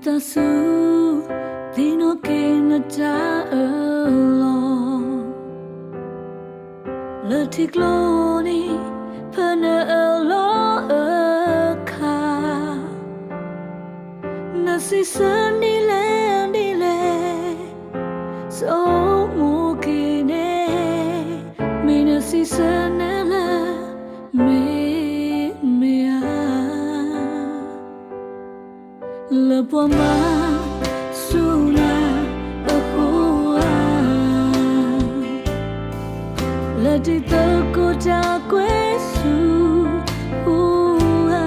သးဆူၣ်, သ့ၣ်နီၣ်က့ၤနတၢ်အၢၣ်လီၤ လၢထံကျိန့ၣ် ဖဲနအၢၣ်လီၤအခါ, နစံးဆၢန့ၣ်လဲၣ်ဒ်လဲၣ်, ဆိမိၣ်က့ၤန့ၣ်, မ့ၢ်နစံးဆၢန့ၣ်လၢ မ့ၢ်မ့ၢ်ဧါ. လၢပှၤမၤဆူၣ်နၤအဃိဧါ, လၢဒ်သိးကိးတၢ်ကွဲဆူဃိဧါ,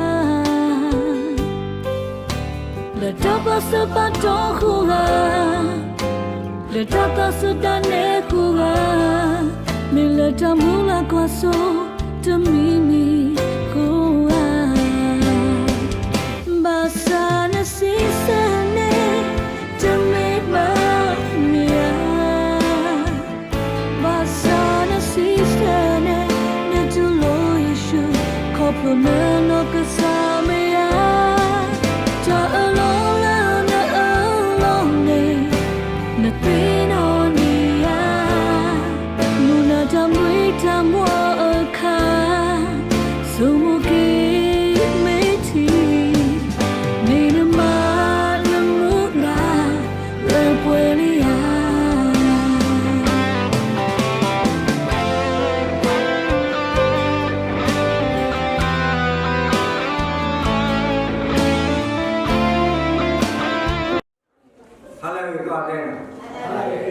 လၢတၢ်ပာ်စၢၤပာ်တီအဃိဧါ, လၢတၢ်သးစူၤတၢ်နဲအဃိဧါ, မ့ၢ်လၢတၢ်မုၢ်လၢ်ကွၢ်စိတမံၤမံၤအဃိဧါ. ဘၣ်ဆၣ်နစံးဆၢန့ၣ် တမ့ၢ်မ့ၢ်ဧါ, ဘၣ်ဆၣ်နစံးဆၢန့ၣ် နတူၢ်လိာ်ယ့ၣ်ၡူး ခီဖျိနနီၢ်ကစၢ်မ့ၢ်ဧါ. တၢ်အၢၣ်လီၤလၢနအၢၣ်လီၤန့ၣ် နသ့ၣ်နီၣ်န့ၢ်ဧါ, မုၢ်နၤတၢ်မုၢ်တၢ်မွဲအခါ ဆိမိၣ်က့ၤမ့ၢ်ထံ မ့ၢ်နမၤလၢမုၢ်နၤလၢပှဲၤလံဧါ. ဟါလၢအဂ့ၤ ကီၢ်တဲန့ၣ်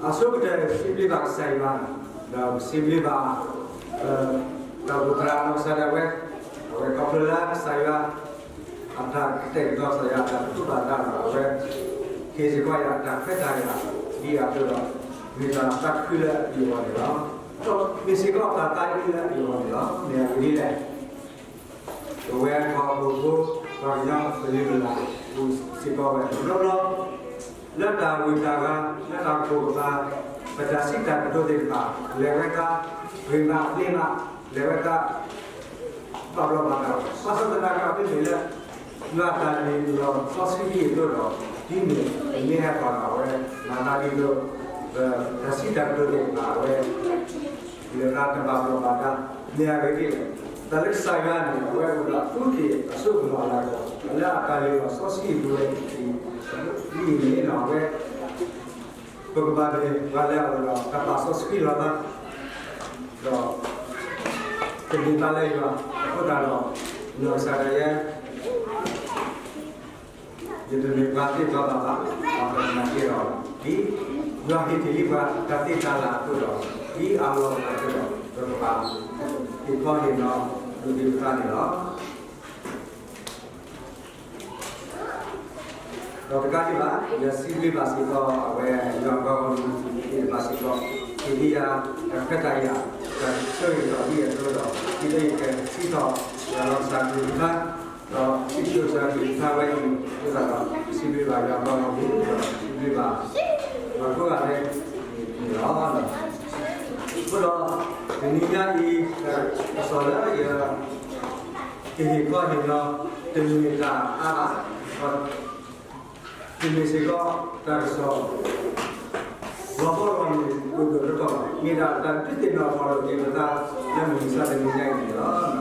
အဆိကတၢၢ် စံးဘျုးဘၣ်ကစၢ်ယွၤ, ဒီးစံးဘျုးဘၣ် တၢ်အိၣ်ဖှိၣ်သရၣ်နီၢ်ကစၢ်ဒၣ်ဝဲ, အဝဲခီဖျိလၢကစၢ်ယွၤ အတၢ်ကတဲာ်ကတီၤ ကစၢ်ယွၤအတၢ်ထုကဖၣ်တၢ်ဒီး အဝဲ ဟ့ၣ်စ့ၢ်ကီးယၤတၢ်ခွဲးတၢ်ယာ် ဒ်အသိးဒီး မ့ၢ်တၢ်သးခုလၢအပျ့ၤအဂီၢ်န့ၣ်လီၤ. ဒီးမ့ၢ်စ့ၢ်ကီးတၢ်သးအုးလၢအပျ့ၤအဂီၢ်န့ၣ်လီၤ. မ့ၢ်အဂ့ၢ်ဒ်လဲၣ် ပဝဲပှၤဟီၣ်ခိၣ်ဖိ ပှၤကညီပလံၤပလၢ် အိၣ်စ့ၢ်ကီးဝဲတဘျီဘျီ လၢတၢ်ဂုၤတၢ်ဂၤ လၢတၢ်ကိၢ်တၢ်ဂီၤ ပတၢ်စံးတၢ်ကတိၤသ့ၣ်တဖၣ် လဲၤဝဲဒၣ် ဂ့ၤမးအါမး လဲၤဝဲဒၣ် ဘၣ်ဘျီးဘၣ်ဒါ ဘၣ်ဆၣ်သနာ်က့ မ့မ့ၢ်လၢ ယွၤအတၢ်လုၢ်လီၢ်စီဆှံအံၤအသိးဒီး ဒ်န့ၣ် မ့ၢ်ဟဲထီၣ်ဒီးအဝဲ မၤသးဒ်သိး ပတၢ်စံးတၢ်ကတိၤသ့ၣ်တဖၣ်အဝဲ လဲၤသးတဘၣ်ဘျီးဘၣ်ဒါ မ့ၢ်အဂ့ၢ်ဒ်လဲၣ်. တၢ်လၢကစၢ်ယွၤန့ၣ် အဝဲအိၣ်ဒီးအသူးသ့ၣ်အစိကမီၤအလၤကပီၤ လၢအတၢ်လုၢ်လီၢ်စီဆှံအံၤအသိးန့ၣ် ဒ်အံၤန့ၣ်ဒီးအဝဲ ပကဘၣ်မ့ၢ်ပှၤလၢအအိၣ်ဒီးတၢ်ပာ်စီဆှံလီၤသး ဒီး တမ့ၢ်ဘၣ်လၢယွၤအဃိသတးဒီး နီၢ်ကစၢ်ဒၣ်ယဲ ယတမ့ၢ်ပှၤသ့ၣ်ပှၤဘၣ်ဘၣ် ပနာ်က့ဒီး ဒ်ယွၤဟ့ၣ်တ့ၢ်လံပှၤတၢ်သ့တၢ်လၢ်အသိးဒီး ဒ်အလီၢ်အသိးဒီး ပကဘၣ်ဟ့ၣ်ခီဟ့ၣ်နီၤ ဒိးသံၣ်ပသးန့ၣ်လီၤ. ဒီးတကးဒံးဘၣ် ယစံးဘျုးဘၣ်စ့ၢ်ကီး အဝဲ ယွၤအပှၤဂီၢ်မုၢ်သ့ၣ်တဖၣ်စ့ၢ်ကီး ဟ့ၣ်လံယၤ တၢ်ခွဲးတၢ်ယာ် တၢ်ဆၢဂ့ၤဆၢဝါဒ်အသိးဒီး ဒ်သိးယကစံးထီၣ် ယွၤလီၤကစၢ်ကလုၢ်ကထါ ဒီးစံးထီၣ်ကစၢ်ကလုၢ်ကထါဝဲအံၤ အဃိသတးဒီး စံးဘျုးဘၣ်ယွၤအပှၤဂီၢ်မုၢ် ဒီးစံးဘျုးဘၣ် ပှၤကိးဂၤဒဲးန့ၣ်လီၤ. အဃိဒီး တနံၤညါအံၤ တၢ်ကစီၣ်လၢယ ကဟ့ၣ်ခီဟ့ၣ်နီၤ တမ့ၢ်တၢ်အါဘၣ်, ဒီး တမ့ၢ်စ့ၢ်ကီးတၢ်ကစီၣ် လီၤဘီလီၤမုၢ်ဒိၣ်ဒိၣ်တခီဘၣ်, မ့ၢ်ဒၣ်တၢ်ဒုးသ့ၣ်နီၣ်ထီၣ်လိာ်က့ၤပသး လၢမုၢ်မဆါတနံၤညါအံၤန့ၣ်လီ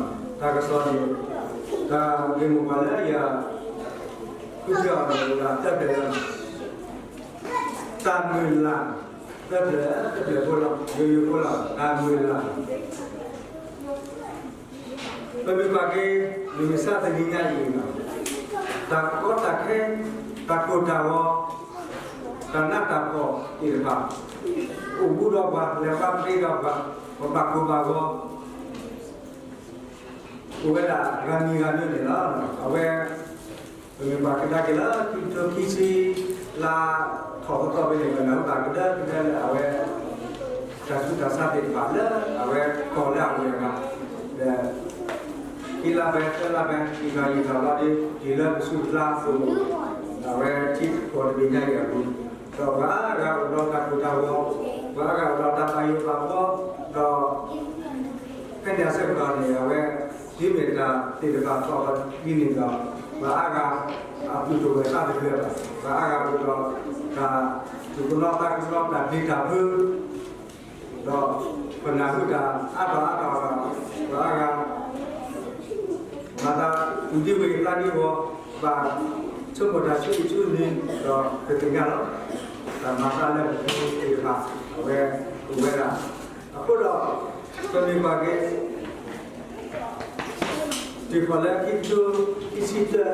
ၤ. တၢ်ကစီၣ်န့ၣ် တၢ်ဂ့ၢ်မိၢ်ပှၢ်လၢယ ဃုထၢအီၤန့ၣ် အိၣ်ဒၣ်သၢဖျၢၣ်လၢ တၢ်မုၢ်လၢ် သၢဖျၢၣ် သၢဖျၢၣ်ဖိလီၤ, ယိယိဖိလီၤ တၢ်မုၢ်လၢ် ပမ့ၢ်ကွၢ်က့ၤ မုၢ်မဆါတနံၤညါအံၤန့ၣ် တၢ်ကီတၢ်ခဲ တၢ်ကိၢ်တၢ်ဂီၤ တၢ်နးတၢ်ဖှီၣ်သ့ၣ်တဖၣ် အိၣ်ဘူးဒီးပှၤ လဲၤပှၤပျ့ၤဒီးပှၤ ပဘၣ်ကိၢ်ဘၣ်ဂီၤ အိၣ်ဝဲဒၣ်ဂၤမံၤဂၤမံၤန့ၣ်လီၤ. အဝဲ ပမ့ၢ်ကွၢ်ကဒါက့ၤလၢ ခံကထိခံဆံ လါထီၣ်သီသီဖဲန့ၣ် ပနၢ်ဟူဘၣ်ကဒၢကဒၢလၢအဝဲ တၢ်ဆူးတၢ်ဆါသ့ၣ်တဖၣ်လၢ အဝဲကီၢ်လၢအဝဲအဂၤ ဒီး ခံလါဖဲ သၢလါဖဲ ယံာ်ထီၣ်ယံာ်ထီၣ်လီၤဒ် တုၤလၢပစုပူၤဖျါအသိး အဝဲထံကီၢ်တဘ့ၣ်ညါအံၤအပူၤ ဒီးပှၤအါဂၤအိၣ်ဒီးတၢ်ကိၢ်တၢ်ဂီၤ ပှၤအါဂၤအိၣ်ဒီးတၢ်ဘၣ်ယိၣ်ဘၣ်ဘှီ ဒီး ဖဲန့ၣ်အဆၢကတီၢ်န့ၣ် အဝဲ တုၤမ့ၢ်တၢ်သ့ၣ်တဖၣ်ထီၣ်လီၤဒ်န့ၣ်ဒီး ပှၤအါဂၤအသူၣ်တဝဲၢ်သးတဝဲၢ်ဘၣ်, ပှၤအါဂၤအိၣ်ဒီးတၢ်သူၣ်ကနီၤသးကနီၤ တၢ်ပျံၤတၢ်ဖုး, ဒီးပနၢ်ဟူတၢ်အါထီၣ်အါထီၣ်ဒီး ပှၤအါဂၤ မၤသးသူၣ်ဒံဝ့ၤသးဒံဝီၤ, ဘၣ်ဆိကမိၣ်တၢ်ဆူအံၤဆူန့ၣ်, ဒီးပသ့ၣ်ညါလီၤ တၢ်မၤသးလၢပပူၤသ့ၣ်တဖၣ် အဝဲအိၣ်ဝဲဒၣ်. အဃိဒီး ပမ့ၢ်ကွၢ်က့ၤ တံၤဃီၤလၢခံကထိခံဆံတၢ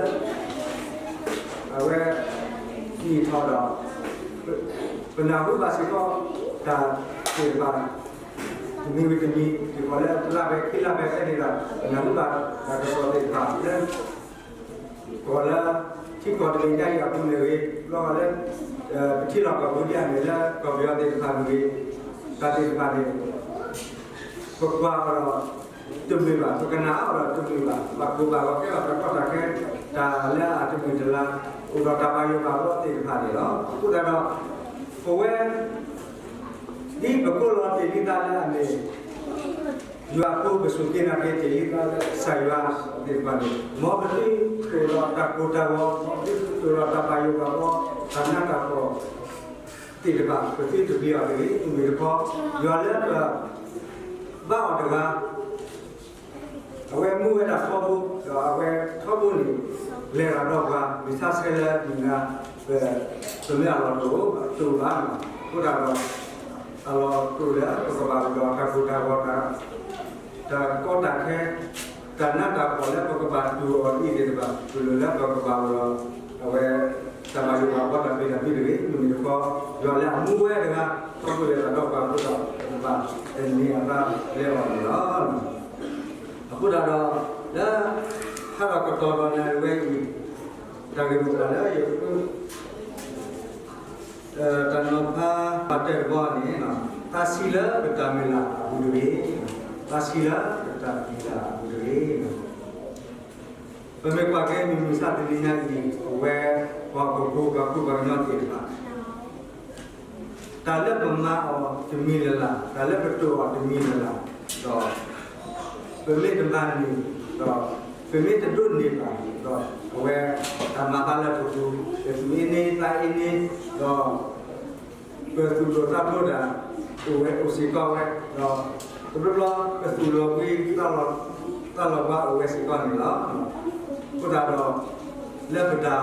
အဝဲ နံၣ်ထီၣ်ဒီး ပနၢ်ဟူဘၣ်စ့ၢ်ကီး တၢ်သ့ၣ်တဖၣ် တမံၤဝံၤတမံၤ, တံၤဃီၤလၢလါဖဲခံလါဖဲဖဲန့ၣ်ဒီး ပနၢ်ဟူဘၣ်တၢ်ကစီၣ်သ့ၣ်တဖၣ်လၢ ကီၢ်လၢ ထံကီၢ်တဘ့ၣ်ညါအံၤအပူၤန့ၣ်ဂ့ၤ, လီၤဂာ်လၢ ပထံလီၢ်ကီၢ်ပူၤဒ်အမ့ၢ်လၢကီၢ်ပယီၤသ့ၣ်တဖၣ်မ့ၢ်ဂ့ၤ, တၢ်သ့ၣ်တဖၣ်န့ၣ် ပကွၢ်အီၤဒီးတမုာ်ဘၣ်, ပကနၣ်အီၤဒီးတမုာ်ဘၣ်, ပှၤကိးဘၣ်ဂီၤကဲဘၣ်တၢ်ကီတၢ်ခဲ, တၢ်လၢအတမုာ်တလၤ, အိၣ်ဒီးတၢ်ဘၣ်ယိၣ်ဘၣ်ဘီသ့ၣ်တဖၣ်န့ၣ်လီၤ. အဃိသတးဒီး ပဝဲ ဒ်ပကိးလီၤတ့ၢ်လံသးလၢအမ့ၢ် ယွၤအဖိ ပစူၢ်က့ၤနာ်က့ၤတ့ၢ်လံသးလၢကစၢ်ယွၤသ့ၣ်တဖၣ်န့ၣ်, မ်ပသုတအိၣ်ဒီးတၢ်ကိၢ်တၢ်ဂီၤ, မ်ပသုတအိၣ်ဒီးတၢ်ဘၣ်ယိၣ်ဘၣ်ဘီ, တၢ်နးတၢ်ဖှီၣ် သ့ၣ်တဖၣ် ပသုတပျံၤအီၤတဂ့ၤ. မုၢ်မ့ၢ်တခီ ယွၤလၢပဘါအီၤတဂၤ အဝဲမူဝဲဒၣ်ထီဘိ, ဒီးအဝဲထီဘိန့ၣ် လဲၤတၢ်ဒီးပှၤ မ့ၢ်ဆါဆဲလၢမုၢ်နၤ ပ ပမ့ၢ်အလီၢ်တအိၣ် တအိၣ်ဘၣ်န့ၣ်, အဃိသတးဒီး အလီၢ်တအိၣ်လၢပကဘၣ်အိၣ်ဒီးတၢ်ကိၢ်တၢ်ဂီၤ တၢ်ကီတၢ်ခဲ တၢ်နးတၢ်ဖှီၣ်လၢပကဘၣ်တူၢ်အီၤဒ်အံၤသ့ၣ်တဖၣ် ပလိၣ်လၢပကဘၣ်အိၣ်ဒီး အဝဲ တၢ်ဘၣ်ယိၣ်ဘၣ်ဘီတၢ်ဘျုးတၢ်ဖှိၣ်တဂ့ၤ. မုၢ်မ့ၢ်တခီ ယွၤလၢအမူဝဲတဂၤ ထီဘိလဲၤတၢ်ဒီးပှၤအဃိဒီး ပကဘၣ်သန့ၤအသးလၢအီၤန့ၣ်လီၤ. အဃိသတးဒီး လၢ ဟးထီၣ်ကတီၢ်ဒီးနၣ်ရံၣ်ဝဲအံၤ တၢ်ဂ့ၢ်မိၢ်ပှၢ်လၢယက တၢ်နီၤဖးပာ်တၢၢ်တဘီန့ၣ်, သးဆံးလၢပတၢ်မုၢ်လၢ်အပူၤတဂ့ၤ, သးဆံးလၢပတၢ်မုၢ်လၢ်အပူၤတဂ့ၤ. ပမ့ၢ်ကွၢ်က့ၤမုၢ်မဆါတနံၤညါအံၤ ပဝဲပှၤဟီၣ်ခိၣ်ဖိ ပှၤကူပှၤကညီသ့ၣ်တဖၣ် တၢ်လၢပမၤအီၤတမံၤလၢ်လၢ်, တၢ်လၢပတိၢ်အီၤတမံၤလၢ်လၢ်, ဒီး ပမ့ၢ်တမၤန့ၢ်, ဒီး ပမ့ၢ်တဒိးန့ၢ်ဘၣ်, ဒီးအဝဲ တၢ်မၤသးလၢပပူၤ ပသူၣ်အ့န့ သးအ့န့, ဒီး ပသူၣ်ဒိၣ်သးဖျိးတၢ် အိၣ်ဝဲအိၣ်စ့ၢ်ကီးဝဲ, ဒီး တဘျီဘျီ ပသူၣ်လီၤဘှံး သးလီၤဘှါအိၣ်ဝဲစ့ၢ်ကီးန့ၣ်လီၤ. အဃိသတးဒီး လၢပတၢ်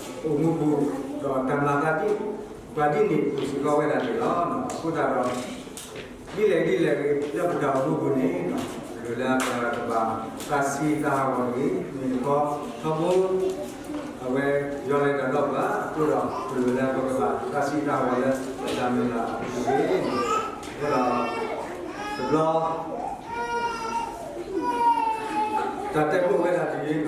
အိၣ်မူပူၤ ဒီးတၢ်မၤသးဒ် ပှၤဒ်န့ၣ်အိၣ်စ့ၢ်ကီးဝဲဒၣ်န့ၣ်လီၤ. အဃိသတးဒီး ဒ်လဲၣ်ဒ်လဲၣ်ဂ့ၤ လၢပတၢ်အိၣ်မူပူၤန့ၣ် ပလိၣ်လၢပကဘၣ်သးဆံးသးဟးဂီၤတဂ့ၤ. မ့ၢ်တခီ ထီဘိ အဝဲ ယွၤလဲၤတၢ်ဒီးပှၤအဃိဒီး ပလိၣ်လၢပကဘၣ်သးဆံးသးဟးဂီၤလၢ ပတၢ်မုၢ်လၢ်အပူၤတဂ့ၤ. အဃိဒီး တဘျီ တၢ်တဲဖိဝဲဒၣ်တဂ့ၤန့ၣ်,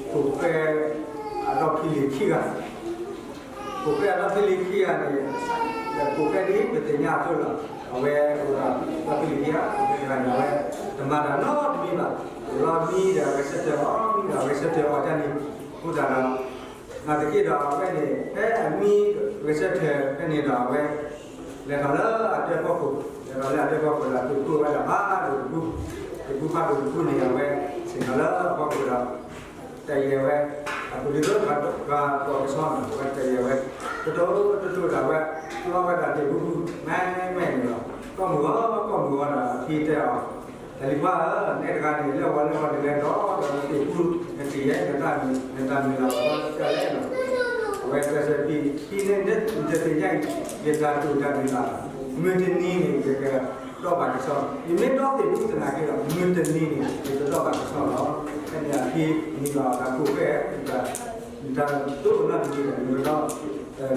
ဖိၣ်ဃဲအဒီဖံလံၤခံဂၤ, ဖိၣ်ဃဲအဒီဖံလံၤခံဂၤန့ၣ်, ဖိၣ်ဃဲဒ်ပသ့ၣ်ညါအသိးလီၤ. အဝဲအိၣ်ဒီးဒီဖံလံၤခံဂၤ, ဖိၣ်ဃဲတဂၤန့ၣ် အဝဲတမၤတၢ်နီတမံၤဘၣ်. အိၣ်လီၤမံဒီးအဂဲၤဆၢထၢၣ်, အီၣ်မံဒီးအဂဲၤဆၢထၢၣ်အီၣ်တၢ်န့ၣ်, အဃိသတးဒီး နာ်သက့ဒီးအဝဲန့ၣ် ဖဲအမံဂဲၤဆၢထၢၣ်ဖဲန့ၣ်ဒီးအဝဲ လဲၤထီၣ်လၢအဒဲဖီခိၣ်, လဲၤထီၣ်လၢအဒဲဖီခိၣ်ဒီး သုးခိၣ်ဝဲဒၣ်ဖးဒိၣ်တဖု, သုးခိၣ်ဖးဒိၣ်တဖုန့ၣ် အဝဲဆ့ၣ်နီၤလၢအဖီခိၣ်ဒီး တၢ်ယဲၢ်ဝဲ, အပူၤဒ်သိးပှၤတီၢ်ကဆီန့ၣ် အဝဲတၢ်ယဲၢ်ဝဲ, တတိၢ်တတိၢ်ဒီးအဝဲ လီဝဲဒၣ်သ့ၣ်ဖူဖူ မဲမဲန့ၣ်လီၤ. ကီၢ်မုၢ်ဂီၤ ကီၢ်မုၢ်ဂီၤဒီးအဖံတဲအီၤ, တၢ်လံၤခွါဧၢ, နဲတဂၤန့ၣ် လၢဝဲလၢဝဲန့ၣ်လဲၤဒီး ဒီးသ့ၣ်ဖူ နတ့ၢ်ယဲ နတၢ်မုၢ်လၢ်ဝဲဒ်လဲၣ်န့ၣ်, အဝဲတဲဆၢဖံ, ဖံန့ၣ် နတသ့ၣ်ညါအံၤ ယတၢ်တိာ်တၢ်မုၢ်လၢ်, မုၢ်တနံၤန့ၣ် ယကတီၢ်ဘၣ်ကဆီ, ယမ့ၢ်တီၢ်သ့ၣ်ဖူသနာ်က့ဒီး မုၢ်တနံၤန့ၣ် ယကတီၢ်ဘၣ်ကဆီလီၤ. ဖဲန့ၣ်အဖံနံၤလီၤတၢ်ကိးဖဲ တၢ်တိၢ်နီတမံၤန့ၣ် နကတီၢ်, နကတီၢ်ဒီးကဆီ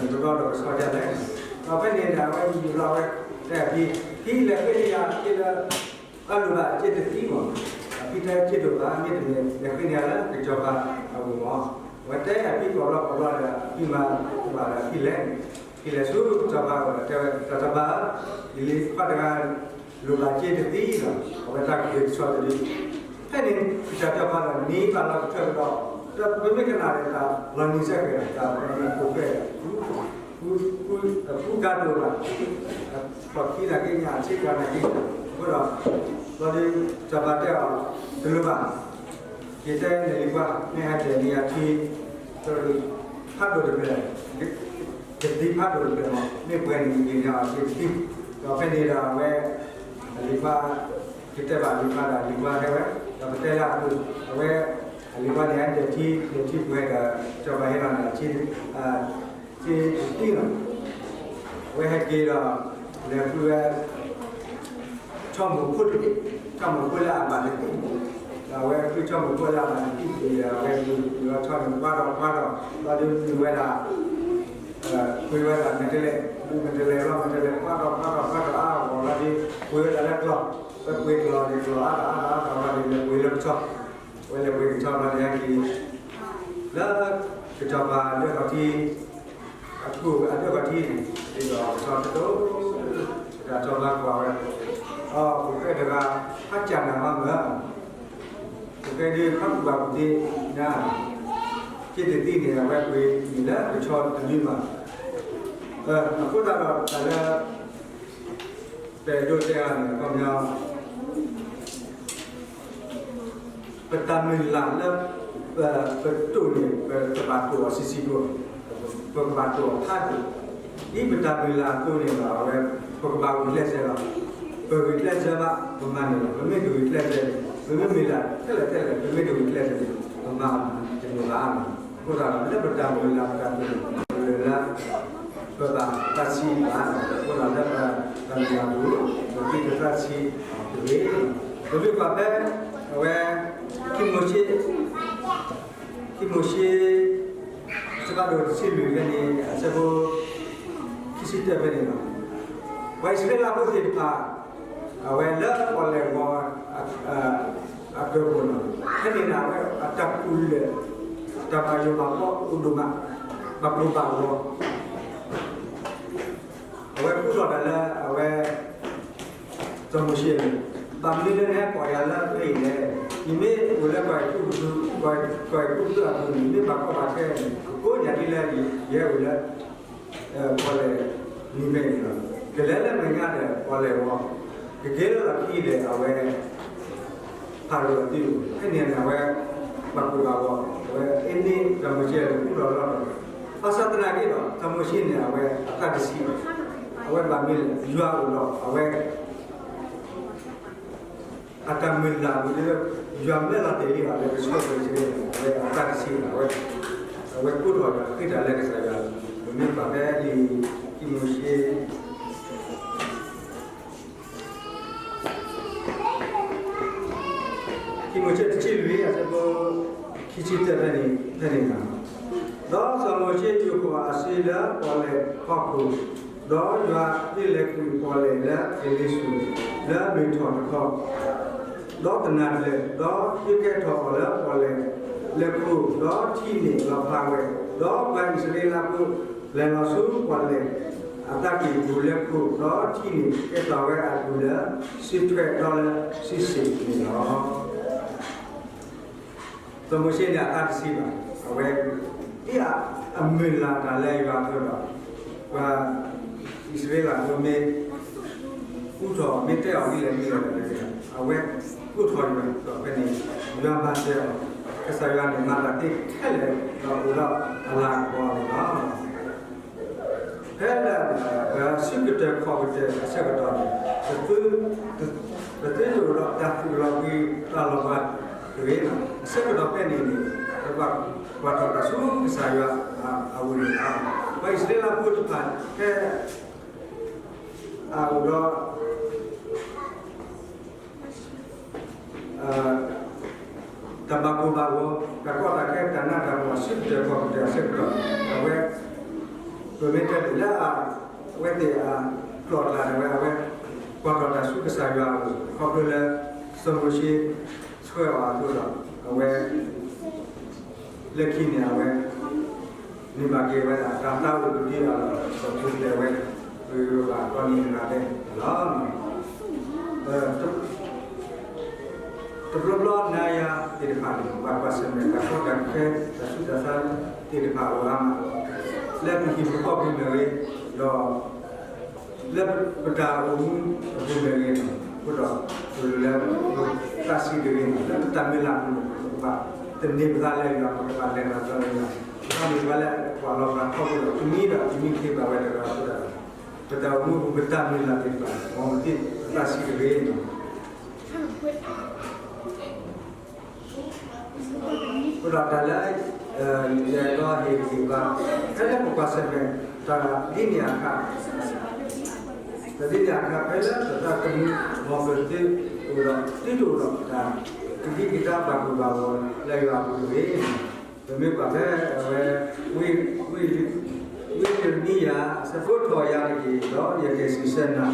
ဒ်လဲၣ်, ဒီးဖဲန့ၣ်ဒီး အဝဲယူၤလီၤဝဲ တဲအဖံ, ဖံလဲၤဃ့န့ၢ်ယၤက့လၢ အလိၣ်ဘၣ်စ့တသံမး, အဖံတဲစ့တအိၣ်ဘၣ်, မ့တမ့ၢ် လဲၤဃ့န့ၢ်ယၤလၢကစီၤပၤအအိၣ်မး, အဝဲတဲအဖံကိးဘျီကိးဘျီဒီး အဖံမၤတဘၣ်ဒီး ဖံလဲၤန့ၣ်, ဖံလဲၤဆူကစီၤပၤအအိၣ်ဒီး တဲဝဲ တၢ်တဘၣ်ဧၢ, ယလံၤခွါတဂၤ လိၣ်ဘၣ်စ့တသံလီၤ, အဝဲတၢ်က့ၤကဆီတဒု, ဖဲန့ၣ် ကစၢ်စီၤပၤဒီးနံၤဘၣ်လီၤကထၢကဒီး, ဒီးပမ့ၢ်ကနၣ်ဒီးတၢ်လီၤနံၤဆၢက့ၤဒီး တၢ်လီၤနံၤကိးဖဲ ဖူကါတိၤဘၣ်, ဖီၣ်ခံနာ်က့ညါ ဆ့ကၤနာ်က့ညါ, အဃိဒီး ဘျီဒီး စီၤပၤတဲအီၤ တလိၣ်ဘၣ်, ယတဲန့ၣ်လံကွၢ် မ့ၢ်ဟဲတဲန့ၣ်ယၤထံ ဖးဒိၣ်တဖျၢၣ်, ကသံဖးဒိၣ်တဖျၢၣ်မး မ့ၢ်ပှဲၤန့ၣ် ယက့ၤန့ၢ်အီၤက့ၤတသံ, ဒီးဖဲန့ၣ်ဒီးအဝဲ အလံၤခွါ ယတဲဘၣ်အလံၤခွါဒီး အလံၤခွါဟဲဝဲ ဒီးပတဲလၢအပူၤ အဝဲ အလံၤခွါန့ၣ် ဟဲဒၢးထံ ဒၢးထံပှဲၤဒီး ကၠီၤပၤဟ့လီၤန့ၣ် ထံတသံလီၤ. အဝဲဟဲက့ၤဒီး လဲၤဃုဝဲ ဆီမိၢ်ဖိတဘ့ၣ်, ဆီမိၢ်ဖိလၢအဘၣ်တသံ, ဒီးအဝဲဃုဆီမိၢ်ဖိလၢအဘၣ်တသံတဘ့ၣ်ဒီး အဝဲဒုးလီၤဆီန့ၣ် ကွၢ်ဒီးကွၢ်ဒီး လီၤဒုးမုၢ်ဝဲဒၣ် ကွ့ဝဲဒၣ်မဲာ်တဲးလဲး, ဒုးမဲာ်တဲးလဲးလီၤ မဲာ်တဲးလဲးကွၢ်ဒီးကွၢ်ဒီးကွၢ်ဒီး အါဂီၤလီၤဒုး ကွ့ဝဲဒၣ်လၢကျီၢ်, ဝဲကွ့ကျီၢ်န့ၣ် ကျီၢ်အါဒီးအါဒီးအါဒီး ဝဲဒုးလဲၤကွ့လၢကဆီ, ဝဲလဲၤကွ့ကဆီလီၤန့ၣ်က့ၤ လၢ ကဆီပၤဒၢးခီၣ်ထံး အခိၣ်အဒၢးခီၣ်ထံးန့ၣ် ဒ်သိးကဆီတဒိၣ် တၢ်ဆီပၤကွၢ်ဝဲ, အိ ဖိၣ်ဃဲတဂၤ ဟးကၢ်နၤမးမၢ်, ဖိၣ်ဃဲဒုးဖးကူၣ်ဘၣ်ကူၣ်သ့ နၤ, ထံတသံန့ၣ် အဝဲကွ့န့ၣ်လၢကဆီတမံၤမး, အဃိသတးဒီးတၢ်လၢ ပအဲၣ်ဒိးတဲအီၤန့ၣ် အခီပညီ ပတၢ်မုၢ်လၢ်လၢ ပတိၢ်န့ၣ် ပကဘၣ်တိၢ်အီၤဆံးဆံးဖိ, ပကဘၣ်တိၢ်အီၤဖးဒိၣ်, ဒ်ပတၢ်မုၢ်လၢ်အသိးန့ၣ်လီၤ. အဝဲ ပကဘၣ်ဂုာ်ကျဲးစၢးလီၤ. ပဂုာ်ကျဲးစၢးဘၣ် ပမၤန့ၢ်လီၤ. ပမ့ၢ်တဂုာ်ကျဲးစၢးန့ၣ် ပမ့ၢ်မုၢ်လၢ်ထဲလဲၣ်ထဲလဲၣ် ပမ့ၢ်တဂုာ်ကျဲးစၢးန့ၣ် ပမၤတန့ၢ်ဘၣ်. အဃိသတးဒီး လၢပတၢ်မုၢ်လၢ်ပတၢ်တိၢ်န့ၣ် ပလၢာ်လၢ ပဘၣ်သးဆံးဘၣ်, အဃိသတးလၢပတၢ်မုၢ်လၢ်ပူၤ ပသုတသးဆံးတဂ့ၤ. ပမ့ၢ်ကွၢ်ဖဲ အဝဲ ခံမိၤၡ့ ခံမိၤၡ့ အဆၢဖးဒိၣ်တဆံလွံၢ်ဖဲန့ၣ် အဆၢဖိ ခံဆံတၢဖဲန့ၣ်လီၤ. ပှၤအံၣ်စရ့လးဖိသ့ၣ်တဖၣ် အဝဲလၢပီၣ်လဲၣ်ဂီၤ အဒၢးပူၤန့ၣ် ဖဲန့ၣ်န့ၣ် အဝဲအတၢ်ကူၣ်လဲၢ် တၢ်ဘၣ်ယိၣ်ဘၣ်ဘီအိၣ်ဒိၣ်မး ဘၣ်ကိၢ်ဘၣ်ဂီၤ အဝဲကူၣ်ထီၣ်တၢ်လၢအဝဲ စီၤမိၤၡ့န့ၣ် ဘၣ်မနုၤလၢနဟဲကိးယၤလၢဖဲအံၤလဲၣ်. ယမ့ၢ်အိၣ်လၢပှၤအဲၤကူပတူး ပှၤအဲၤကူပတူးအပူၤန့ၣ် မ့ၢ်ဘၣ်ကီဘၣ်ခဲန့ၣ် ကိးညါဒ်လၢယဟဲအိၣ်လၢ ပီၣ်လဲၣ်နံၤဖဲအံၤန့ၣ်လီၤ. ကလဲၤလၢမဲာ်ညါဒီးပီၣ်လဲၣ်ဂီၤ ကက့ၤလၢလီၢ်ခံဒီးအဝဲ ဖၤရိၤအသံအိၣ် ဖဲန့ၣ်န့ၣ် အဝဲ ဘၣ်ကိၢ်ဘၣ်ဂီၤ အဝဲအ့န့စီၤမိၤၡ့အကူၣ်ထီၣ်လီၤဒီး ဘၣ်ဆၣ်သနာ်က့ဒီး စီၤမိၤၡ့န့ၣ် အဝဲအသးတဆံးဘၣ်. အဝဲဘၣ်မနုၤလဲၣ် ယွၤအိၣ်ဒီးအဝဲ အတၢ်မုၢ်လၢ်ပူၤလၢ ယွၤမၢလီၤတ့ၢ်လံအီၤလၢကဆီတဂ့ၤန့ၣ် အဝဲအသးတဆံးဘၣ်. အဝဲ အဝဲကိးထီၣ်ဒီးဃ့တၢ်လၢကစၢ်ယွၤ ပမ့ၢ်ကွၢ်ဖဲလံာ်ခံမိၤၡ့ ခံမိၤၡ့တဆံလွံၢ် အဆၢဖိ ခံဆံတၢဖဲန့ၣ် ဖဲန့ၣ်လီၤ. ဒီးစီၤမိၤၡ့ယူာ်ဃီၤအစုလၢပီၣ်လဲၣ်ဖီခိၣ်, ဒီးယွၤဟ့ၣ်လဲၤကွံာ်ပီၣ်လဲၣ်လၢအ့လ့းစူၤ လၢမုၢ်ထီၣ်တခီ ဒီးသနၢၣ်ဒၢး, ဒီးဟ့ၣ်ကဲထီၣ်အီၤလၢပီၣ်လဲၣ်လဲၤခိၣ်, ဒီးထံန့ၣ်လီၤဖးဝဲ, ဒီးပှၤအံၣ်စရ့လးဖိလဲၤလီၤဆူပီၣ်လဲၣ်အသးကံၢ်ပူၤလဲၤခိၣ်, ဒီးထံန့ၣ်ကဲထီၣ်ဝဲအဒူၣ်လၢစုထွဲဒီးလၢစုစ့ၣ်န့ၣ်လီၤ. စီၤမိၤၡ့န့ၣ်အသးတဆံးဘၣ်. အဝဲ ဒ်အမုၢ်လၢ်တၢ်လၢယွၤအဃိဒီး ပှၤအံၣ်စရ့လးဖိမ့ၢ် ကူၣ်ထီၣ်မ့ၢ်တဲအီၤဒ်လဲၣ်ဒ်လဲၣ်ဒီး အဝဲကူၣ်ထီၣ်ယွၤဒီးဖဲန့ၣ် ယွၤမၤစၢၤအီၤ, ကစၢ်ယွၤန့ၣ်မၤတၢ်သ့ခဲလၢာ်ဒီးအိၣ်ဒီးအလၤကပီၤန့ၣ်လီၤ. ဖဲလၢ ပှၤစုကတၢၢ်ခီၣ်ကတၢၢ်အဆၢကတီၢ်န့ၣ် ပသုတအိၣ်ဒီးတၢ်သူၣ်လီၤဘှံးသးလီၤဘှါတဂ့ၤ, အဆၢကတီၢ်ဖဲန့ၣ်န့ၣ် ပဘၣ်ကွၢ်ထီၣ်တၢ်ဆူကစၢ်ယွၤအအိၣ်န့ၣ်လီၤ. ပှၤအံၣ်စရ့လးဖိတဖၣ်ဖဲ အအိၣ်ဒီး တၢ်ဘၣ်ကိၢ်ဘၣ်ဂီၤ, တၢ်ကီတၢ်ခဲ တၢ်နးတၢ်ဖှီၣ် စုကတၢၢ်ခီၣ်ကတၢၢ်အဆၢကတီၢ်, အဝဲ ပမ့ၢ်တဲလၢ အဝဲသ့ၣ်အကျီၢ်တၢ်န့ၣ်ဝဲ အဝဲ ကွၢ်ထီၣ်တၢ်ဆူကစၢ်ယွၤအအိၣ် ခီဖျိလၢ စီၤမိၤၡ့ ဆှၢအီၤအဃိဒီး အဝဲ လၢခံန့ၣ် အဝဲ န့ၢ်ဘၣ်က့ၤဝဲဒၣ် တၢ်သးအိၣ်ကဒံအလီၢ် ဒီးပူၤဖျဲးဝဲ ပဂံၢ်ပဘါ ကီနံၤတဂၤလဲၣ်န့ၣ်လီၤ. တဘျီဘျီနၤယၤသ့ၣ်တဖၣ်န့ၣ် ဘၣ်ကွၢ်ဆၢၣ်မဲာ် တၢ်ကီတၢ်ခဲ တၢ်ဆူးတၢ်ဆါသ့ၣ်တဖၣ်အဂီၢ်မး လၢပဟံၣ်ဖိဃီဖိမ့ၢ်ဂ့ၤ, ဒီး လၢပတၢ်အိၣ်မူအပူၤမ့ၢ်ဂ့ၤန့ၣ် အဃိဒီး ပလိၣ်လၢ သးဆံးတဂ့ၤန့ၣ် လၢပတၢ်မုၢ်လၢ်အပူၤန့ၣ် ပကဘၣ်သန့ၤပသးလၢယွၤ, ပကဘၣ်လဲၤတၢ်ဒီးယွၤ, ပကဘၣ်မ့ၢ်ပှၤလၢအကွၢ်လီၤပှၤထီဘိဒီး တမံၤဒီးတမံၤခ့ဘၣ်ဝဲတဂၤအဃိဒီး, ပတၢ်အိၣ်မူပူၤ ပတၢ်မုၢ်လၢ်သ့ၣ်တဖၣ် မ်ပသ့ၣ်ပသးဆံးတဂ့ၤန့ၣ် အဃိဒီးတၢ်လၢ ယအဲၣ်ဒိးဟ့ၣ်ဂံၢ်ဘါ ဖဲလၢပကွၢ်ဆၢၣ်မဲာ် တၢ်ဒ်န့ၣ်အခါ, တၢ်ဒ်န့ၣ်အခါ ဖဲလၢပသးသမူ မ်ပသုတအိၣ်ဒီး သုတအိၣ်ဒီးတၢ် ကဒံကဒါဘၣ်ကိၢ်ဘၣ်ဂီၤလၢယွၤအပူၤတဂ့ၤ. ပမ့ၢ်ကွၢ်ဖဲအဝဲ ဝံယံးရမံယၤ အဆၢဖိထီၣ်ယၤတက့ၢ်, ဒီးယကစံးဆၢနၤ ဒ်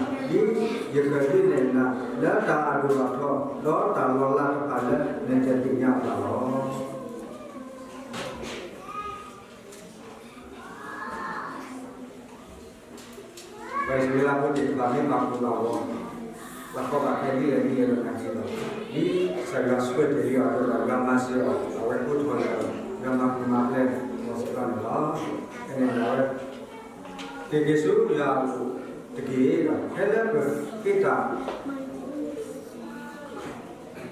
ယဃၢၤဒုးနဲၣ်နၤ လၢတၢ်အဒိၣ်အထီ ဒီးတၢ်လီၤလးတဖၣ်လၢနတသ့ၣ်ညါဘၣ်လီၤ. ပှၤအံၣ်စရ့လးဖိသ့ၣ်တဖၣ်မ့ၢ်ဘၣ်ကိၢ်ဘၣ်ဂီၤ ဘၣ်ကီဘၣ်ခဲဒ်လဲၣ်ဒ်လဲၣ်ဒီး နာ်က့ၤဒီး ဒ်ကစၢ်ယွၤဆှၢတ့ၢ်လံအီၤအသိး ယွၤမၤစၢၤအီၤ အဝဲကိးထီၣ်လၢ ယွၤမၤပူၤမၤဖျဲးအီၤစ့ၢ်ကီးန့ၣ်လီၤ. ဖဲန့ၣ်အဝဲ က့ၤက့ၤဆူယွၤအအိၣ်တက့ၢ်ဒီး ဖဲလၢပဃ့တၢ်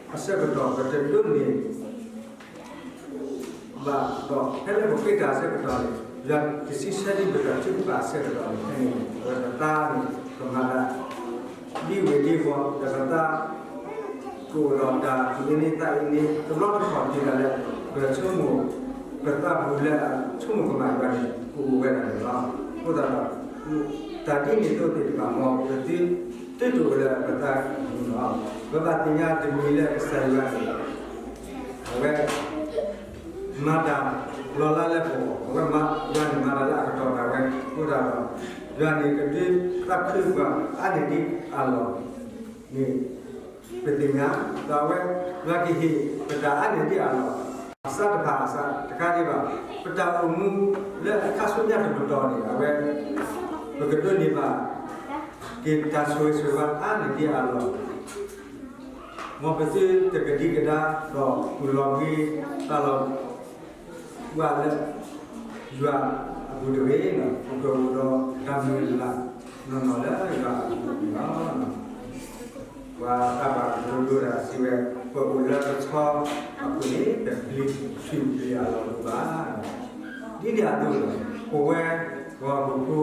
အဆၢကတီၢ် ပတဒိးန့ၢ် ဘၣ်ဒီး ဖဲလၢပဃ့တၢ်အဆၢကတီၢ်န့ၣ် ယွၤကစံးဆၢဒ်ပတၢ်ထုကဖၣ်အဆၢကတီၢ်န့ၣ် ဖဲန့ၣ် အဝဲပသးန့ၣ် ကမၤတၢ် ဒ်ဝ့ၢ်ဒ်ဝီၤ ဒီးပသး ကအိၣ်ဒီးတၢ်သူၣ်အ့န့သးအ့န့ တဘျီတခီၣ်တုၤဒၣ်လဲာ် ပဆိကမိၣ် ပသးပူၤလၢအဆိကမိၣ်ကမၣ်ယွၤန့ၣ် ကအိၣ်ဝဲဒၣ်န့ၣ်လီၤ. အဃိသတးဒီး တၢ်ဒ်န့ၣ်အသိးသ့ၣ်တဖၣ် မ်ပသု သုတအိၣ်လၢပသးပူၤန့ၣ်လီၤ. ပဘၣ်သ့ၣ်ညါတမံၤလၢကစၢ်ယွၤန့ၣ် အဝဲ မၤတၢ်လီၤလးလၢပဂီၢ်, အဝဲမၤ ယွၤန့ၣ်မၤတၢ်လၢအကတီၢ်ဒၣ်ဝဲ အဃိသတးဒီး ယွၤန့ၣ်ကဒုးသးခုပှၤအါန့ၢ်ဒ်အလီၢ်န့ၣ် ပသ့ၣ်ညါ, ဒီးအဝဲ ယွၤကဟ့ၣ်ပတၢ်အါန့ၢ်ဒ်အလီၢ် အစးတဖၣ်အစးတခါဒံးဘၣ်, ပတၢ်အိၣ်မူလၢအခါဆူညါတပတီၢ်န့ၣ် အဝဲ ပကဒိးန့ၢ်ဘၣ် က့ၤတၢ်ဆိၣ်ဂ့ၤဆိၣ်ဝါအါန့ၢ်ဒ်အလီၢ် မ်ပသုတကဒံကဒါ ဒီးသူၣ်လီၤဘှံးသးလီၤ ဝဲလၢ ယွၤအပူၤတဂ့ၤန့ၣ် ပကအိၣ်ဒီးတၢ်မုၢ်လၢ်နီၢ်နီၢ်လၢယွၤအပူၤန့ၣ်လီၤ. ပှၤတၢ်ဘၣ်ဒိဒိၣ်တဂၤစံးဝဲ ပအိၣ်လၢပဆီအပူၤန့ၣ် ပပျံၤဆူၣ်ပျံၤအလီၢ်တအိၣ်ဘၣ်. ဒ်န့ၣ်အသိးလီၤ ပဝဲပှၤဟီၣ်ခိၣ်ဖိ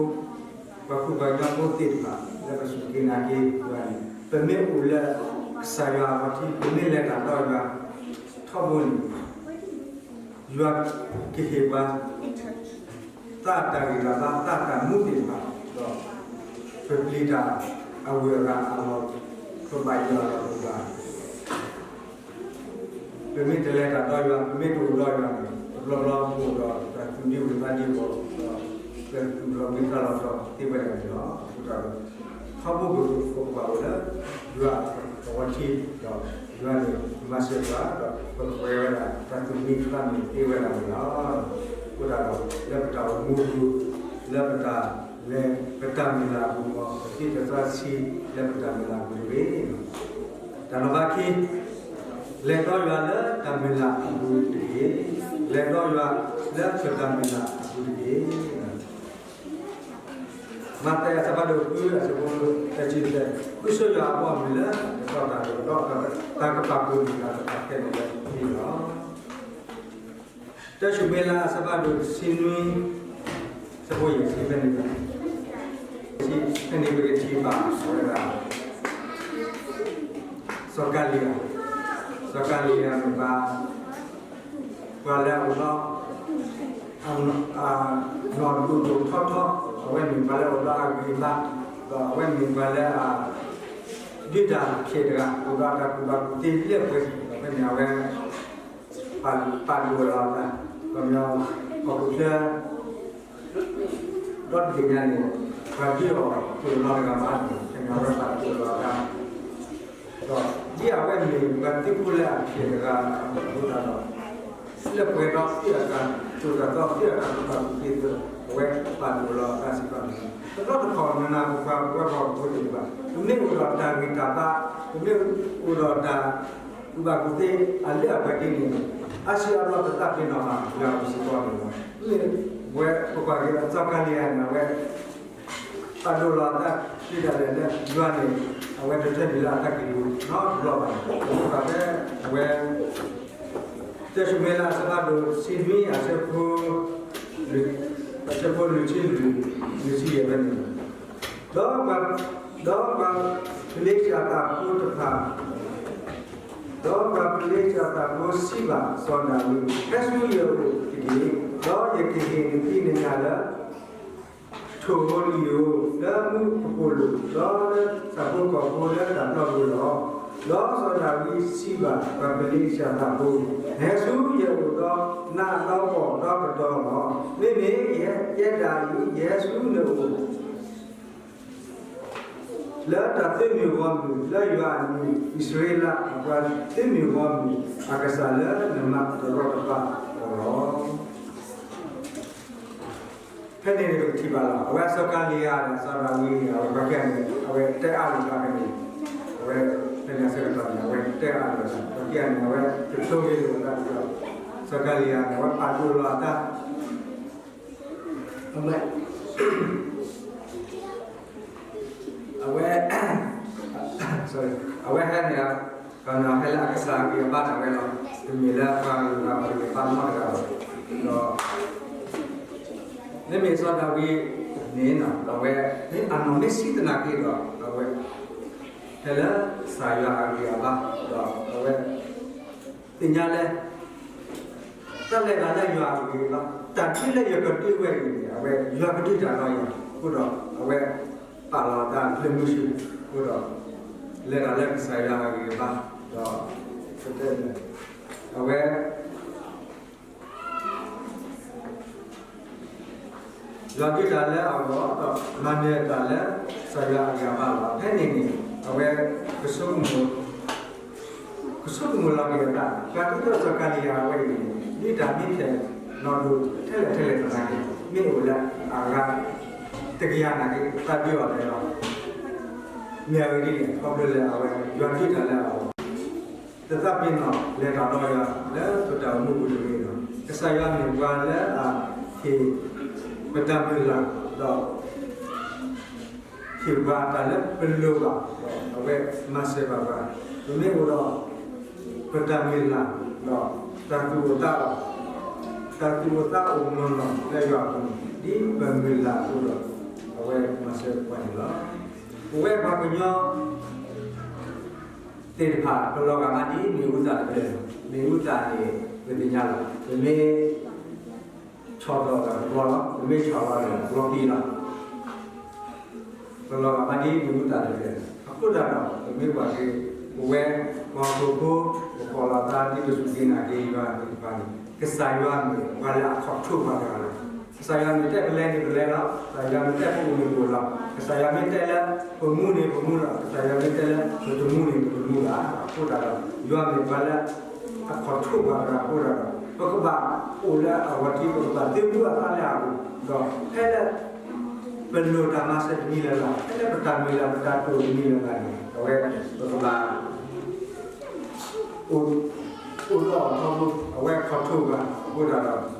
ပှၤကူၣ်ပှၤကညီဖိသ့ၣ်တဖၣ် လၢပစူၢ်က့ၤနာ်က့ၤယွၤန့ၣ် ပမ့ၢ်အိၣ်လၢကစၢ်ယွၤအလီၢ်ခံ ပမ့ၢ်လဲၤတၢ်ဒီးယွၤထီဘိန့ၣ် ယွၤကဟ့ၣ်ပှၤ သးတၢ်ဂံၢ်တၢ်ဘါ သးတၢ်မူသ့ၣ်တဖၣ်ဒီး ပပျံၤတၢ်အဂုၤအဂၤအလီၢ် ပဘၣ်ယွၤအလီၢ်တအိၣ်ဘၣ်. ပမ့ၢ်တလဲၤတၢ်ဒီးယွၤ ပမ့ၢ်တအိၣ်ဒီးယွၤန့ၣ် တဘျီဘျီပအိၣ်ဒီးတၢ်သူၣ်ဒံဝုၤသးဒံဝီၤဒီး ပသူၣ်လီၤဘှံးသးလီၤတီၤသ့ဝဲဒၣ်န့ၣ်လီၤ. အဃိသတးဒီး ထီဘိပကအိၣ်ဘၣ်အိၣ်လၢ ယွၤအလီၢ်ခံဒီး ယွၤန့ၣ်မၤစၢၤပှၤဒီး ပကပှဲၤဝဲဒၣ်တၢ်သူၣ်မံသးမံသ့ဝဲဒၣ်န့ၣ်လီၤ. အဃိသတးဒီး လၢပတၢ်အိၣ်မူအပူၤ လၢပတၢ်လဲၤ ပတၢ်မုၢ်လၢ်အပူၤ မ်ပဃ့ပသးဆံးလၢပတၢ်မုၢ်လၢ်အပူၤတဂ့ၤ. တၢ်နီၤဖးခံ လဲၤဒီးယွၤလၢတၢ်မုၢ်လၢ်အပူၤတက့ၢ်. လဲၤဒီးယွၤလၢပတၢ်မုၢ်လၢ်အပူၤတက့ၢ်. မးသဲအဆၢဖးဒိၣ်ဃု အဆၢဖိတဆံတၢ, ဃုဆိယွၤအဘီအမုၢ်လၢ တၢ်ကပာ်ကိၣ်တၢ်ကပာ်ကိၣ်န့ၣ် တၢ်တဖၣ်ခဲလၢာ်လၢဟံၣ်လီၤ. တၢ်ၡမူၤအ့လးအဆၢဖးဒိၣ်တဆံနွံ အဆၢဖိယဲၢ်ဆံဖဲန့ၣ်, ဖဲန့ၣ်ပကထံၣ်ဘၣ်ဝဲဒၣ် စီၤကၤလံယၤ, စီၤကၤလံယၤမ့ၢ်ပှၤ ပှၤလၢအအိၣ်ဒီး အနီၢ်ဒိၣ်ဒိၣ်ထီထီ, အဝဲမ့ၢ်ပှၤလၢအအိၣ်ဒီးအဂံၢ်အဘါ, ဒီးအဝဲမ့ၢ်ပှၤလၢအ ဒုးတၢ်ဖျဲးတဂၤ အိၣ်ဒီးတၢ်ကူၣ်ဘၣ်ကူၣ်သ့လၢပှဲၤ, ဒီးဖဲန့ၣ်အဝဲ ပာ်ဒိၣ်လီၤအသး, ခီပညီ ဟီၣ်ခိၣ်ချၢ ဒီတဘ့ၣ်ညါန့ၣ် ပှၤဒုးအီၤတအိၣ်နီတဂၤဘၣ်န့ၣ် ခီပညီအဝဲပာ်ဒိၣ်လီၤအသး ဒီးဒ်အဝဲမ့ၢ်ပှၤသုးဖိလၢအဖျဲးတဂၤအသိး အဃိသတးဒီး လၢပှဲၤဒီးသုးအတၢ်သိၣ်တၢ်သီ သုးအတၢ်ကူၣ်ဘၣ်ကူၣ်သ့အသိး အဝဲပာ်ဒိၣ်လီၤအသးစ့ၢ်ကီးန့ၣ်လီၤ. တဘျီတခီၣ် နနၢ်ပပှၤပဝဲပှၤဟီၣ်ခိၣ်ဖိသ့ၣ်တဖၣ် ပမ့ၢ်အိၣ်ဒီးတၢ်ဂံၢ်တၢ်ဘါ ပမ့ၢ်အိၣ်ဒီးတၢ်ကူၣ်ဘၣ်ကူၣ်သ့အလၢအပှဲၤဒ်န့ၣ် အါစုအါဘျီပသးပ့ၤနီၣ်ဘၣ် ယွၤအပူၤစ့ၢ်ကီးန့ၣ်လီၤ. မ့ၢ်ပကွၢ်က့ၤစီၤကၤလံယၤန့ၣ် အဝဲ ပာ်ဒိၣ်လီၤအသး တုၤဒၣ်လဲာ်လၢယွၤန့ၣ် အဝဲတထၢနုာ်လၢအတၢ်ကံၢ်ပူၤနီတဘျီဘၣ်န့ၣ် ပမ့ၢ်ကွၢ်ဖဲအဝဲ တၢၡမူၤအ့လးအဆၢဖးဒိၣ်တဆံနွံ အဆၢဖိ အဆၢဖိလွံၢ်ဆံလွံၢ် လွံၢ်ဆံယဲၢ်ဖဲန့ၣ်, ဒီးပှၤ, ဒီးပှၤဖလ့ၡသးဖိတဖၣ်, ဒီးပှၤဖလ့ၡသးဖိစံးဘၣ်စီၤဒၤဝံး, ဟဲဆူယအိၣ်တက့ၢ်, ဒီးယကဟ့ၣ်နဖံးနညၣ်လၢ ထိၣ်ဧိၤလံၣ်ဧိၤ, လၢမူကပိာ်လိၤ, ဒီးလၢဆၣ်ဖိကီၢ်ဖိလၢတၢ်တီပူၤလီၤ. ဒီးစီၤဒၤဝံးစံးဘၣ်ပှၤဖလ့ၡသးဖိ, နဟဲဆူယအိၣ်ဒီးနးဒီးဖှီၣ်ဒီးကတီၤလီၤ. မ့မ့ၢ်ယဲဒၣ်အံၤ ယဟဲဆူနအိၣ် လၢတၢ်သုးမုၢ်ဂီၢ်မုၢ်, လၢယွၤအမံၤ, အံၣ်စရ့လးအပှၤသုးမုၢ်ဂီၢ်မုၢ်, အကစၢ်လၢနမၤတရီတပါအီၤလီၤ. ဖဲန့ၣ်န့ၣ်ပကထံၣ်ဘၣ်လီၤ. အဝဲစီၤကၤလံယၤဒီးစီၤဒၤဝံးန့ၣ် အဝဲပှၤခံဂၤန့ၣ် အဝဲတဲအါလိာ်သးဖဲန့ၣ်, အဝဲဖဲန့ၣ်အဆၢကတီၢ်န့ၣ် အဝဲတဲအါလိာ်သး, ပှၤခံဂၤန့ၣ် အဝဲတဖျိက့ၤလိာ်သးဒီး စီၤကၤလံယၤန့ၣ် အဝဲပာ်ဒိၣ်လီၤအသး အဝဲ အဝဲ အဝဲဟဲန့ၣ် ဟဲလၢအကစၢ်အဂံၢ်အဘါဒၣ်ဝဲလီၤ. တမ့ၢ်လၢပှၤဂုၤပှၤဂၤအဂံၢ်အဘါနီတဂၤဘၣ်. ဒီး မ့မ့ၢ်စီၤဒၤဝံးန့ၣ် အဝဲ မ့ၢ်အနီၢ်မ့ၢ်ဆံးသနာ်က့ဒီး အဝဲ ဟဲလၢကစၢ်ယွၤအဂံၢ်အဘါ ဒီးအဝဲ သ့ၣ်ညါလၢ တၢ်လဲၤတၢ်လၢယွၤအဂံၢ်အဘါ, တၢ်ဒ်လၢယကဒုးဝဲအံၤန့ၣ် အဝဲယွၤကဒုးတၢ်ဒီးယၤ, အဃိဒီးအဝဲပာ်လီၤတၢ်လၢမုၢ်ဆူၣ်, အဃိဒီး လဲၤတၢ်လၢကစၢ်ယွၤအဂံၢ်အဘါ, ဒီး အဝဲ ယွၤဒုးတၢ်လၢအဂီၢ်ဒီး မၤနၢၤတၢ်လၢကစၢ်ယွၤအဂံၢ်အဘါလီၤ. ဖဲန့ၣ်န့ၣ် အဝဲ ကဆိကမိၣ်လီၤက့ၤအသး, ပှၤဒ်သိးစီၤကၤလံယၤအဝဲအံၤန့ၣ် ဒ်တၢ်မ့ၢ်ဖဲနီၢ်ဒိၣ်ထဲလဲၣ်ထဲလဲၣ်သနာ်က့ မ့ၢ်အိၣ်လၢအဂၤတကယၤနာ်က့ သးဒုးအီၤလဲၣ်လီၤ. မ့ၢ်အဂ့ၢ်ဒ်လဲၣ် ခီဖျိလၢအဝဲ ယွၤဒုးတၢ်လၢအဂီၢ် တသးပ့ၤနီၣ်လဲၤတၢ်ဒီးယွၤလၢပတၢ်အိၣ်မူပူၤတဂ့ၤလီၤ. ကစၢ်ယွၤမ့ၢ်ပှၤလၢအဟ့ၣ်ပတၢ်မုၢ်လၢ်ဒီး ဟ့ၣ်ပှၤတၢ်လၢပလိၣ်ဘၣ်ဒီး အဝဲမၤစၢၤဘၣ်ပှၤ, ပမ့ၢ်အိၣ်ဒီး ပတၢ်မုၢ်လၢ်ဒီး တၢ်သူၣ်အိၣ်သးအိၣ်, တၢ်သူၣ်အိၣ်သးအိၣ်မုၢ်လီၤလၢယွၤအပူၤန့ၣ် ဒ်ပမုၢ်လၢ်အသိးဒီး အဝဲမၤစၢၤပှၤန့ၣ်လီၤ. ပဝဲပှၤကညီ သ့ၣ်တဖၣ် ပလီၤဂာ်မးဒ်မ့ၣ်အူသၣ်တဖျၢၣ်လီၤ. မ့ၣ်အူသၣ်န့ၣ် ပသ့ၣ်ညါလီၤ. ပမ့ၢ်ဆီၣ်လီၤဒီးပဘှီလီၤ, ပမ့ၢ်ဆီၣ်လီၤဒီးပဘှီကံလီၤ. ပလီၤဂာ်မးဒ်မ့ၣ်အူသၣ်တဖျၢၣ်လီၤ. အဃိသတးဒီး ပမ့ၢ်ကွၢ်က့ၤ ပဝဲပှၤဟီၣ်ခိၣ်ဖိ ပဖီၣ်လီၤသးဒ်ပစူၢ်က့ၤနာ်က့ၤယွၤသ့ၣ်တဖၣ်န့ၣ် ကစၢ်ယွၤမ့ၢ်ပှၤလၢအခီၣ်ထိၣ်ပှၤတဂၤလီၤ. ကစၢ်ယွၤမ့ၢ်တဲပလဲၤန့ၣ်ပလဲၤလီၤ. ကစၢ်ယွၤမ့ၢ်တဲပအိၣ်န့ၣ်ပအိၣ်လီၤ. ကစၢ်ယွၤမ့ၢ်တဲလၢပမူန့ၣ်ပမူလီၤ. ကစၢ်ယွၤမ့ၢ်တဲလၢပတမူန့ၣ်ပတမူဘၣ်. အဃိသတးဒီး ယွၤမ့ၢ်ပှၤလၢအခီၣ်ထိၣ်ပှၤတဂၤအဃိသတးဒီး ပကဘၣ်အိၣ်လၢအဂီၢ်ထံး ပကဘၣ်သ့မူအသးလၢအဂီၢ် ဒီးဖဲလၢ ပလိၣ်တၢ်မၤစၢၤတမံၤလၢ်လၢ်, ဖဲလၢပတၢ်မုၢ်လၢ်ပတၢ်တိာ်တမံၤလၢ်လၢ်န့ၣ် အဝဲပကဘၣ်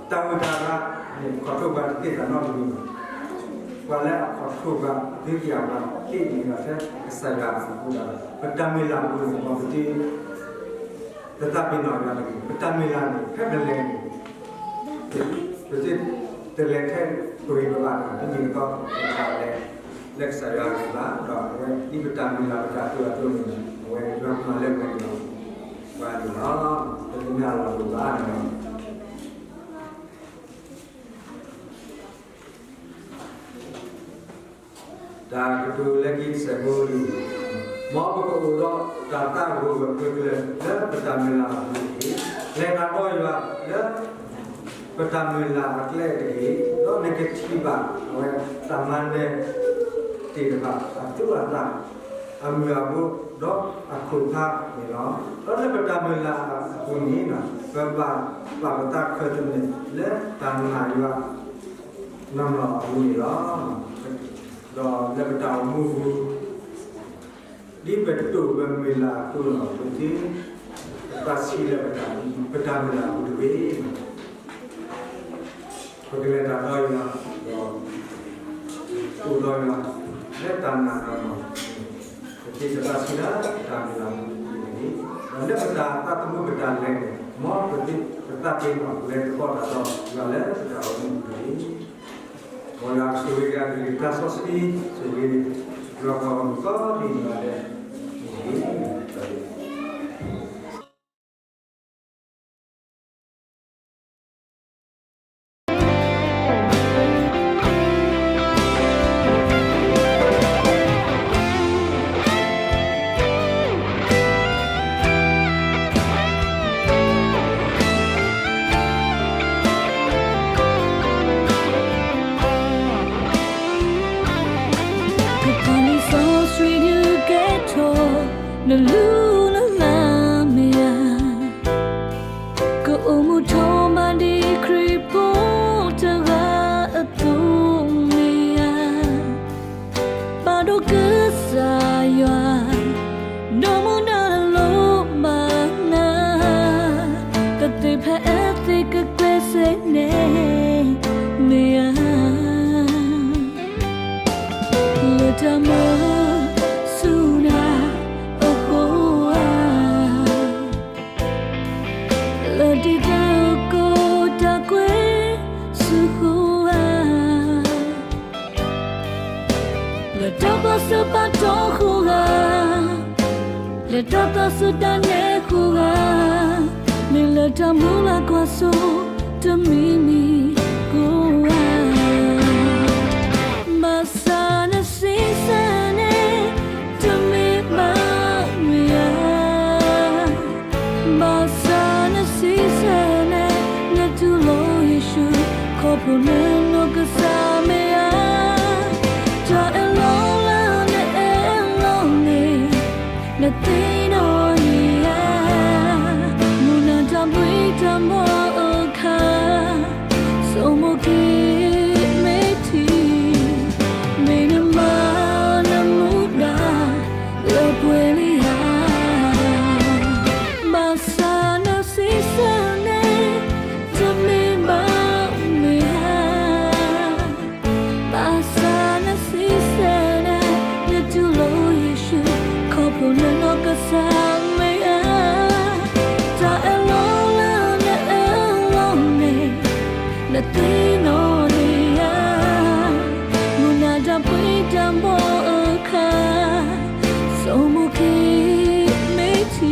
အိၣ်, အိၣ်ဒီးအီၤထီဘိ အဝဲခီၣ်ထိၣ်ပှၤအဃိသတးဒီး တၢ်ဂုၤတၢ်ဂၤန့ၣ် ခီၣ်ထိၣ်ပှၤတသ့တၢ်နီတမံၤဘၣ်. ပှၤလၢအခီၣ်ထိၣ်ပှၤ ဒုးကယၤပှၤသ့န့ၣ်ဒီးထဲကစၢ်ယွၤအဃိသတးဒီး ပတၢ်မုၢ်လၢ်အပူၤန့ၣ် ပကသ့ တသးပ့ၤနီၣ်ယွၤတဂ့ၤ. ပတၢ်မုၢ်လၢ်န့ၣ် ဖဲပလဲၤန့ၣ် ပတလဲၤထဲပဂံၢ်ပဘါတဂ့ၤ, မ့ၢ်တခီပကဘၣ်လဲၤ လၢကစၢ်ယွၤအဂံၢ်ဘါ, ဒီးအဝဲဒ်ပတၢ်မုၢ်လၢ်ပတၢ်တိာ်အသိးန့ၣ် အဝဲယွၤကမၤလၢပှဲၤန့ၣ်လီၤ. ပှၤန့ၣ်လီၤ. ပတမ့ၢ်အလီၢ်တအိၣ်ဘၣ်န့ၣ်လီၤ. တၢ်ကတိၤလၢခံတစဲးဖိလံ, မ်ပကအိၣ်ဒီးတၢ်သးဂီၤဂၢၢ်ကျၢၤကျၢၤ လၢပတၢ်မုၢ်လၢ်အပူၤတက့ၢ်. လဲၤတၢ်ဒီးယွၤလၢ ပတၢ်မုၢ်လၢ်အကျဲတက့ၢ်. ဒီးနကထံၣ်ဘၣ်အဝဲတၢ်မၤနၢၤသ့ၣ်တဖၣ် အသူအသၣ် အမုၢ်အဘိ ဒီးအခိၣ်ဖးန့ၣ်လီၤ. ဒီးလၢပတၢ်မုၢ်လၢ်အပူၤန့ၣ် ပဘၣ်ပာ်ပသးခၢၣ်သနၢၣ်လၢတၢ်နာ်ယွၤနီၢ်နီၢ်အပူၤန့ၣ်လီၤ. ဒီးလၢပတၢ်အိၣ်မူပူၤ ဒ်ပတိာ်ပမုၢ်လၢ်အသိးလီၤ. ပသုတသးဆံးလၢပတၢ်မုၢ်လၢ်အပူၤတဂ့ၤ. ပကလဲၤတၢ်ဒီးယွၤ, ဒီး အိၣ်ဒီးယွၤ လၢတၢ်နာ်နီၢ်နီၢ်, ပသုတသးဆံးလၢပတၢ်မုၢ်လၢ်အပူၤတဂ့ၤ. ဒီးလၢပတၢ်သးသမူပတၢ်လဲၤန့ၣ် မ်ပသးပ့ၤနီၣ် ပလဲၤတဘီၣ်တၢ်ဒီး ယွၤလၢပတၢ်အိၣ်မူပူၤတက့ၢ်. မ်ယွၤကဆိၣ်ဂ့ၤက့ၤအကလုၢ်ကထါစီဆှံ, ဆိၣ်ဂ့ၤ ယွၤပှၤဂီၢ်မုၢ်ကိးဒံးနီၢ်ဂၤဒဲးန့ၣ်တက့ၢ်. Kepani sa sri du keto, na lu na la mea. Ke omu to ma di kripo, te ga a tu mea. Ba do ke sa yua, do mu na lo ma na. Ka te pha e te ke kwe se ne mea. Leta ma suna a hoa. Leti te ko ta kwe su hoa. Leta pa se pa to hoa. Leta ta se ta ne hoa. Mi leta mu la kwa so te mi mi hoa. Ba sa na si sa ne te mi ba mi a. Ba sa na si sa ne, ne tu lo Yesu, ko pu ne no ke sa me a. Ta e lo la ne e lo ne, na ti no ni a. Mu na ta bui ta mo o ka. So mo ke me ti, me na ma na mu da, le pwe li ha. Ba sa na si sa ne, te me ba me ha. Ba sa na si sa ne, ne tu lo Yesu, ko pu ne no ke sa me a. Ta e lo la ne e lo ne, na ti no ni a. Mu na ta pui ta mo o ka, so mo ke me ti.